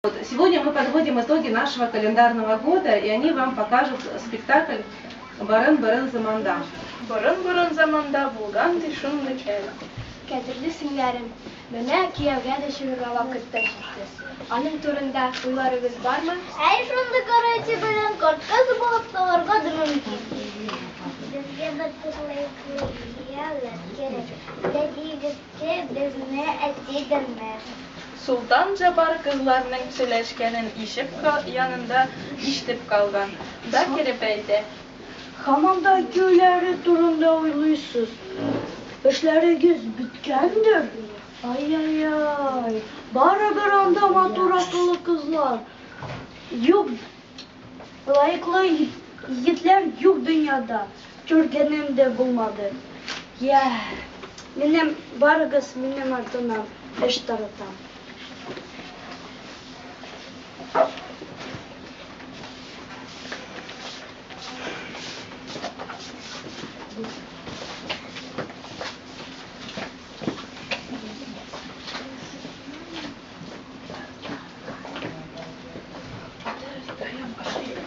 Сегодня мы подводим итоги нашего календарного года, и они вам покажут спектакль «Борын-борын заманда». Борын-борын заманда булган ди шундый хәл. Кадерле сеңләрем, менә кияүгә дә чыгарга вакыт та җитте. Аның турында уйларыгыз бармы? Әй, шундый карачы белән карт кыз булып калырга да мөмкин. Безгә батыр лаеклы кияүләр кирәк. Дәдә егеткә безне әти димәс. Солтан Җаббар кызларның сөйләшкәнен ишек янында ишетеп калган да кереп әйтә. Һаман да кияүләр турында уйлыйсыз. Эшләрегез беткәндер? Ай-яй-яй, барыбер анда матур акыллы кызлар юк, лаеклы егетләр юк дөньяда. Күргәнем дә булмады. Я, минем барыгыз минем артымнан эш таратам.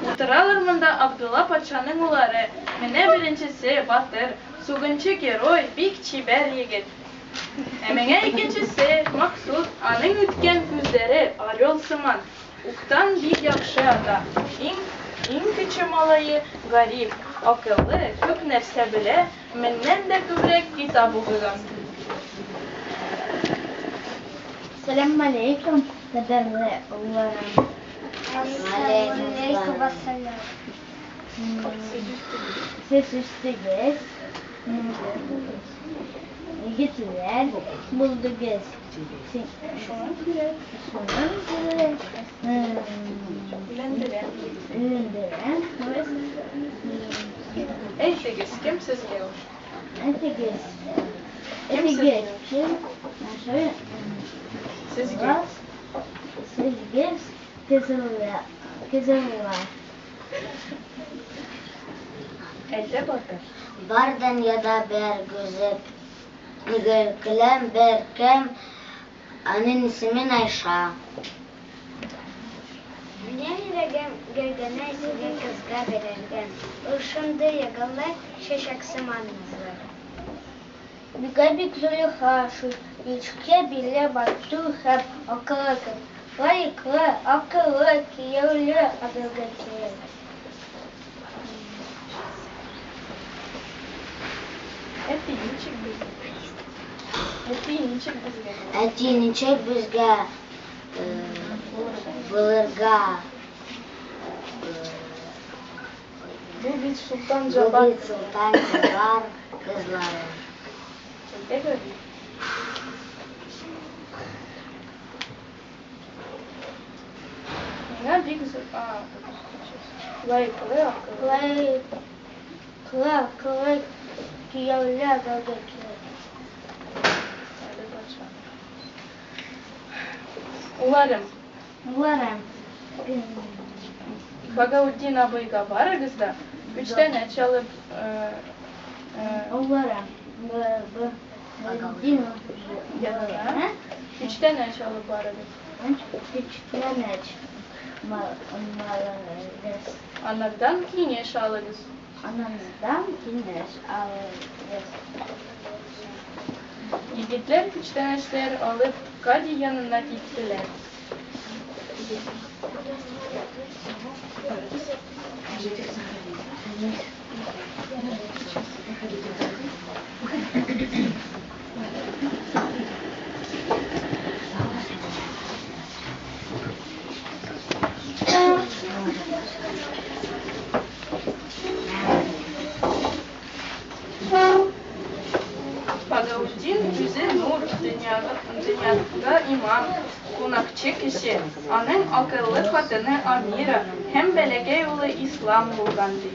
Утыралар монда Абдулла патшаның уллары. Менә беренчесе, батыр, сугынчы герой, бик чибәр егет. Ә менә икенчесе, Максуд, аның үткен күзләре орел сыман, уктан бик яхшы ата. Иң, иң кече малае Гариф, акыллы, күп нәрсә белә, миннән дә күбрәк китап укыган. Сәлам алейкум, кадерле улларым. Алейкум ассалам. Сез үстегез, егетләр булдыгыз. Шуның күрә Шуның күрә өйләндерәм. өйләндерәм. Әйтегез, кем сезгә ул? Әйтегез, Кем әйтегез, кем Сезгә. Сезгә кызылла, кызылла. Әйтә батыр. Бар дөньяда бер гүзәл гөлкеләм бер кем, аның исеме Айша. Минем йөрәгем Гөлгенә исемле кызга бирелгән. Ул шундый ягымлы, чәчәк сыман назлы. Миңа бик Зөләйха ошый. Нечкә билле, матур һәм акыллы кыз. Лаеклы, акыллы, кияүле алырга кирәк. Әти ничек безгә? Әти ничек безгә? Әти ничек безгә булырга? Бу бит Солтан Бу Җаббар. бит Солтан Җаббар кызлары. Әйтә Гариф. Миңа бик лаеклы, акыллы. Лаеклы, акыллы, кияүле алырга кирәк. Әле патша. Улларым, Улларым, Багаутдин абыйга барыгыз да, күчтәнәч алып, улларым, янына күчтәнәч алып барыгыз. Күчтәнәч алыгыз. Анардан киңәш алыгыз. Анаңыздан киңәш алыгыз. Егетләр күчтәнәчләр алып Кади янына киттеләр. Багаутдин үзе нур, дөньяда имам, кунакчы кеше. Аның акыллы хатыны Амира һәм бәләкәй улы Ислам булган, ди.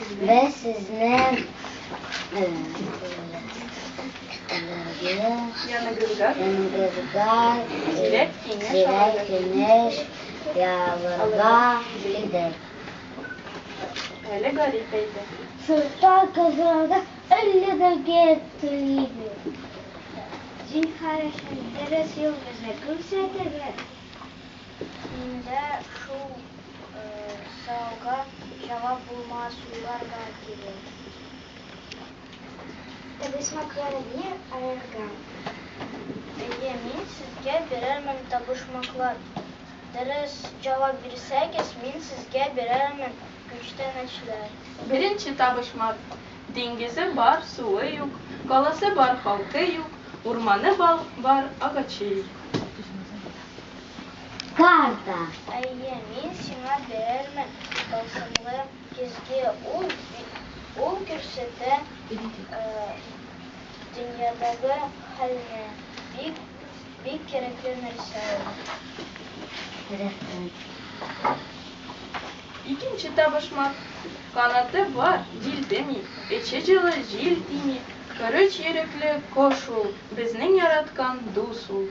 Без сезне Яныгызга яныбызга зирәк киңәш зирәк алырга киңәш алырга килдек. Әле Гариф әйтә. Солтан кызларга өйләнергә телибез. Зинһар өчен, дөрес юл безгә күрсәтегез. Миндә шул сорауга җавап булмас, уйларга кирәк. Табышмакларны алырга. Әйе, мин сезгә бирермен табышмаклар. Дөрес җавап бирсәгез, мин сезгә бирермен күчтәнәчләр. Беренче табышмак. Диңгезе бар, суы юк, каласы бар, халкы юк, урманы бар, агачы юк. Карта. Әйе, мин сиңа бирермен тылсымлы көзге, ул күрсәтә дөньядагы хәлне. Бик, бик кирәкле нәрсә ул. Рәхмәт. Икенче табышмак. Канаты бар, җилпеми, эче җылы, җил тими, корыч йөрәкле кош ул, безнең яраткан дус ул.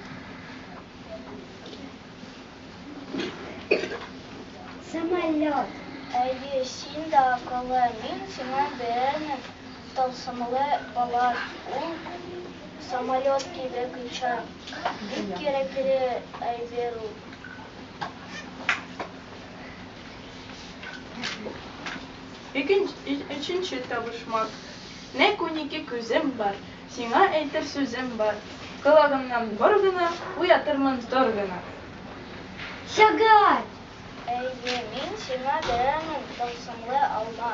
Самолет. Әйе, син дә акыллы, мин сиңа бирермен тылсымлы палас, ул самолет кебек оча. Бик кирәкле әйбер ул. Өченче табышмак. Нәкъ 12 күзем бар, сиңа әйтер сүзем бар. Колагымнан бор гына, уятырмын тор гына. Сәгать. Әйе, мин сиңа бирермен тылсымлы алма,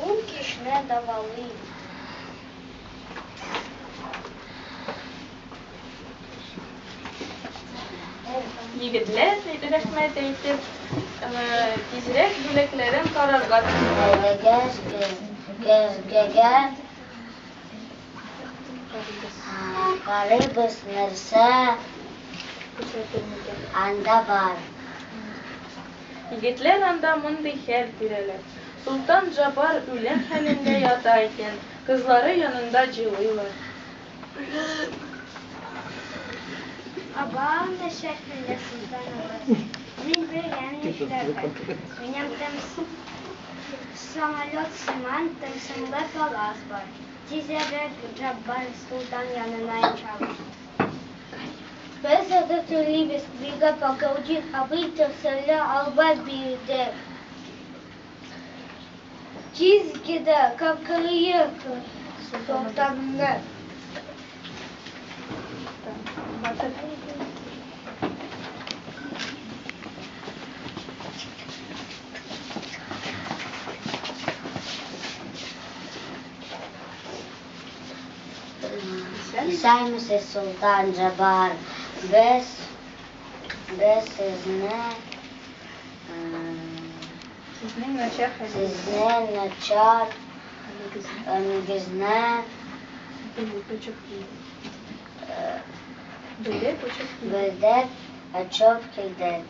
ул кешене дәвалый. Егетләр рәхмәт әйтеп, тизрәк бүләкләрен карарга тотыналар. Көзгегә карыйбыз, нәрсә анда бар. Егетләр анда мондый хәл күрәләр. Солтан Җаббар үлем хәлендә ята икән, кызлары янында җылыйлар. Абау, начар хәлдә солтаныбыз. Мин беләм нишләргә. Минем самолет сыман тылсымлы палас бар. Тизрәк Җаббар солтан янына очабыз. Без аны телибез, безгә Багаудин абый тылсымлы алма бирде. Тиз генә капкырыйк солтанны. Исәнмесез, Солтан Җаббар. Без сезне Сезнең начар хәлегезне сезнең начар хәлегезне белеп очып килдек. белдек, очып килдек.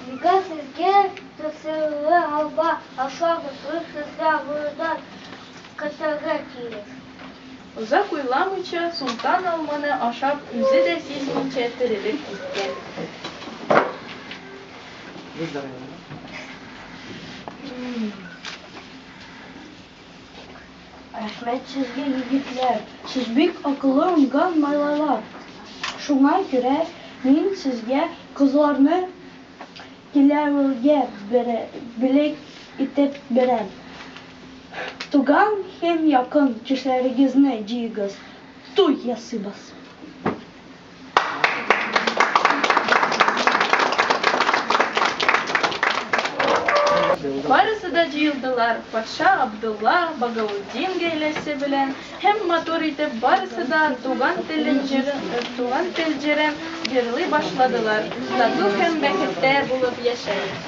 Безгә сезгә тылсымлы алма ашагыз, ул сезне авырудан коткарырга тиеш. Озак уйламыйча, солтан алманы ашап, үзе дә сизмичә терелеп киткән. Рәхмәт сезгә, егетләр. Сез бик акыллы, уңган малайлар. Шуңа күрә мин сезгә кызларны кияүгә бүләк итеп бирәм. Туган һәм якын кешеләрегезне җыегыз, туй ясыйбыз. Барысы да җыелдылар, патша Абдулла, Багаудин гаиләсе белән һәм матур итеп барысы да Туган Туган тел җырын җырлый башладылар. Тату һәм бәхеттә булып яшәгез.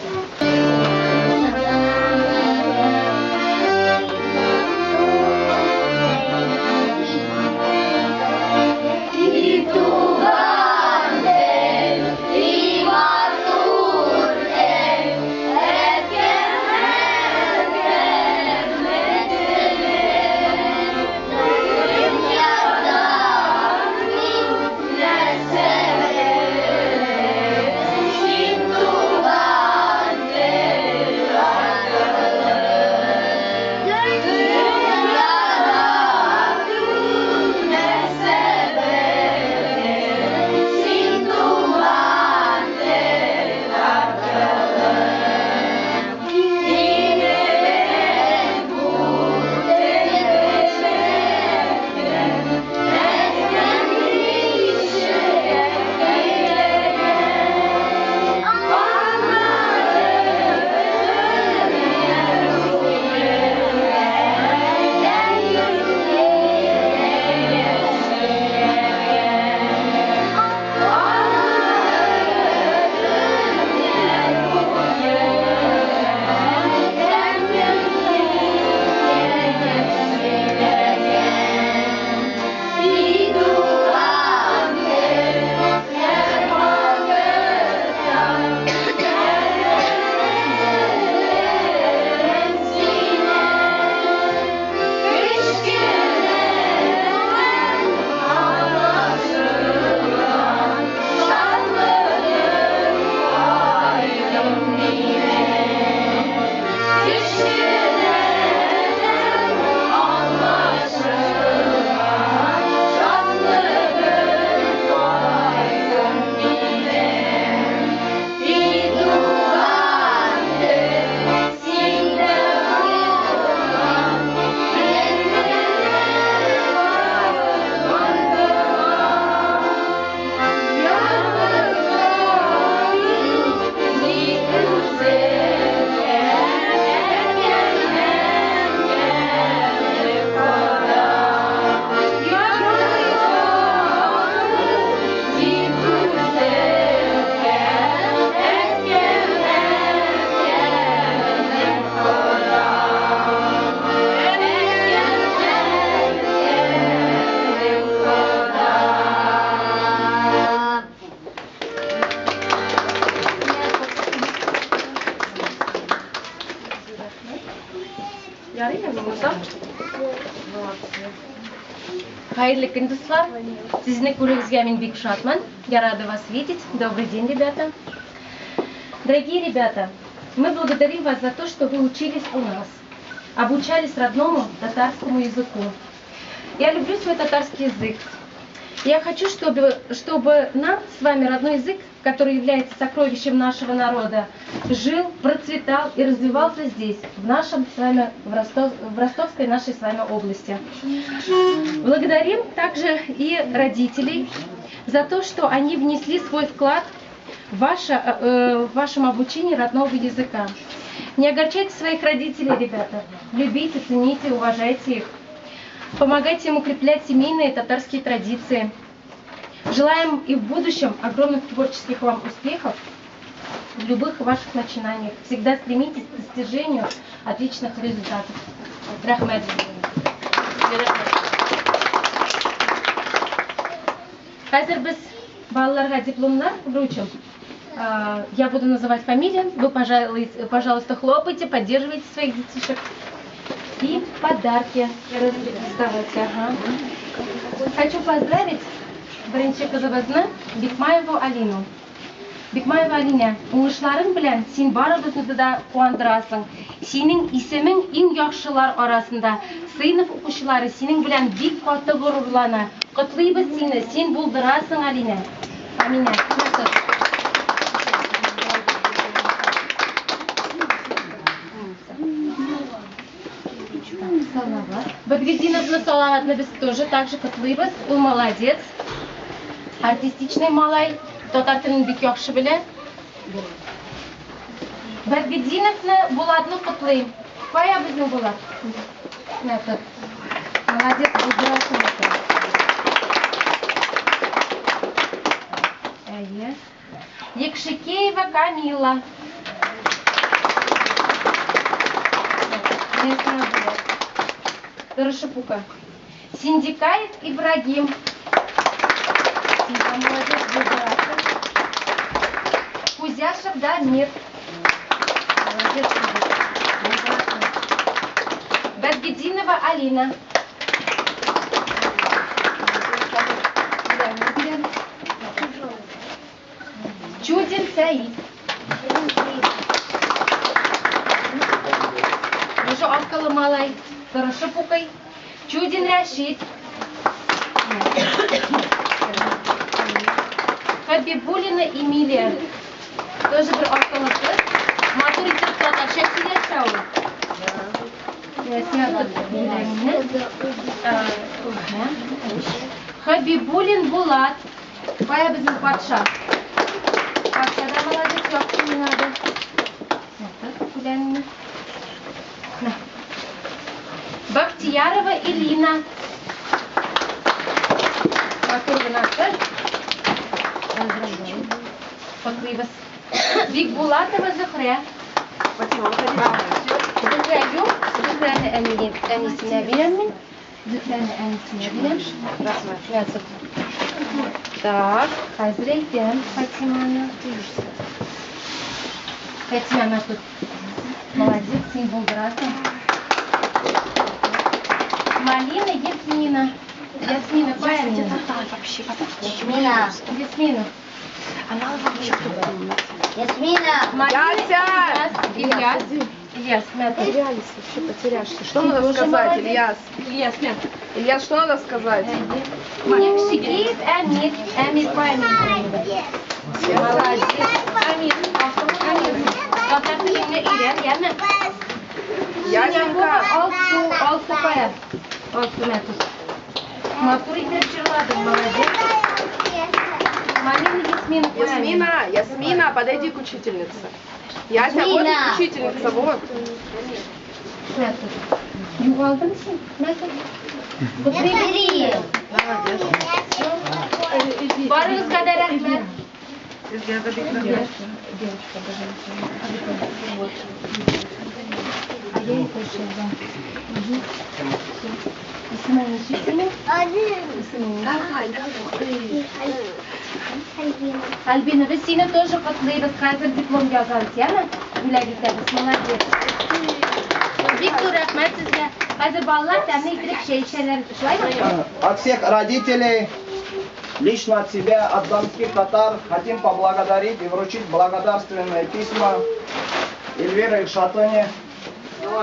Туган тел, и матур тел. Хәерле көн, дуслар! Сезне күрүебезгә мин бик шатмын. Я рада вас видеть. Добрый день, ребята. Дорогие ребята, мы благодарим вас за то, что вы учились у нас, обучались родному татарскому языку. Я люблю свой татарский язык. Я хочу, чтобы нам с вами родной язык, который является сокровищем нашего народа, жил, процветал и развивался здесь, в нашем с вами, в, Ростов, в Ростовской нашей с вами области. Благодарим также и родителей за то, что они внесли свой вклад в вашем обучении родного языка. Не огорчайте своих родителей, ребята. Любите, цените, уважайте их. Помогайте им укреплять семейные татарские традиции. Желаем и в будущем огромных творческих вам успехов в любых ваших начинаниях. Всегда стремитесь к достижению отличных результатов. Рәхмәт. Хәзер без балаларга дипломнар вручим. Я буду называть фамилии. Вы, пожалуйста, хлопайте, поддерживайте своих детишек. И подарки раздавать. Ага. Хочу поздравить беренче кызыбызны Бикмаеву Алину. Бикмаева Алина, уңышларың белән син барыбызны да куандырасың. Синең исемең иң яхшылар арасында. Сыйныф укучылары синең белән бик каты горурлана. Котлыйбыз сине, син булдырасың, Алина. Амина. Бадгетдиновны Салаватны без тоже также котлыйбыз. Ул молодец. Артистичный малай. Татар телен бик яхшы белә. Бадгетдиновны Булатны котлыйм. Кая безнең Булат? Менә тут. Молодец, булдырасың. Әйе. Екшикеева Камила. Тырышып укы. Синдикаев Ибрагим. Син молодец, булдырасың. Кузяшев Дамир. Молодец, булдырасың. Бадгетдинова Алина. Чудин Саид. Уже акыллы малай. Тырышып укый. Чудин Рәшит. Хабибулина Эмилия. Тоже бер акыллы кыз. Матур итеп татарча сөйләшә ул. Бүләгеңне. Хабибулин Булат. Кая безнең патша? Патша да молодец, яхшы уйнады. Бүләгеңне. Бахтиярова Элина. Матур гына кыз. Котлыйбыз. Бикбулатова Зөһрә. Зөһрә юк. Зөһрәне әнисенә бирәм мин. Зөһрәне әнисенә бирәм. Рәхмәт. Так, хәзер әйтәм Фатиманы. Фатима, на тут. Молодец, син булдырасың. Малина Ясмина. Ясмина, кая Ясмина? Ясмина. Ясмина. Ясмина. Малина, Ильяс. Ильяс, мята. Потерялись вообще, потеряшься. Что надо сказать, Ильяс? Ильяс, мята. Ильяс, что надо сказать? Якшикеев Амир. Амир, кая Амир? Молодец. Амир. Амир. Татар телеңне өйрән, яме? Ясенька. Алсу, Алсу кая? Алсу, мә тут. Матур итеп җырладың, молодец. Малина Ясмина. Ясмина, Ясмина, подойди к учительнице. Яся, вот учительница, вот. Мә тут. Югалдың син? Мә тут. Бери. Барыгызга да рәхмәт. А я не пришла, да. Исеме ничек синең? Исеме Альбина, без сине тоже котлыйбыз. Хәзер диплом язабыз, яме? Бүләк итәбез. Молодец. Бик зур рәхмәт сезгә. Хәзер балалар тәмле итеп чәй эчәләр. Шулаймы? От всех родителей, лично от себя, от донских татар, хотим поблагодарить и вручить благодарственные письма Эльвире Ильшатовне,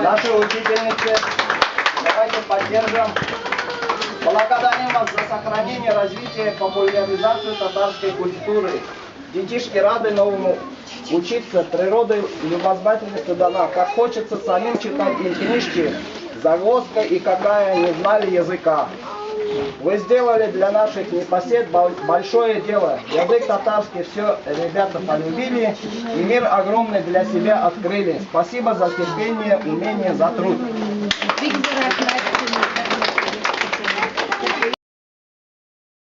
нашей учительнице. Давайте поддержим. Благодарим вас за сохранение, развитие, популяризацию татарской культуры. Детишки рады новому учиться, природой любознательность дана. Как хочется самим читать им книжки, загвоздка и какая не знали языка. Вы сделали для наших непосед большое дело. Язык татарский все ребята полюбили и мир огромный для себя открыли. Спасибо за терпение, умение, за труд.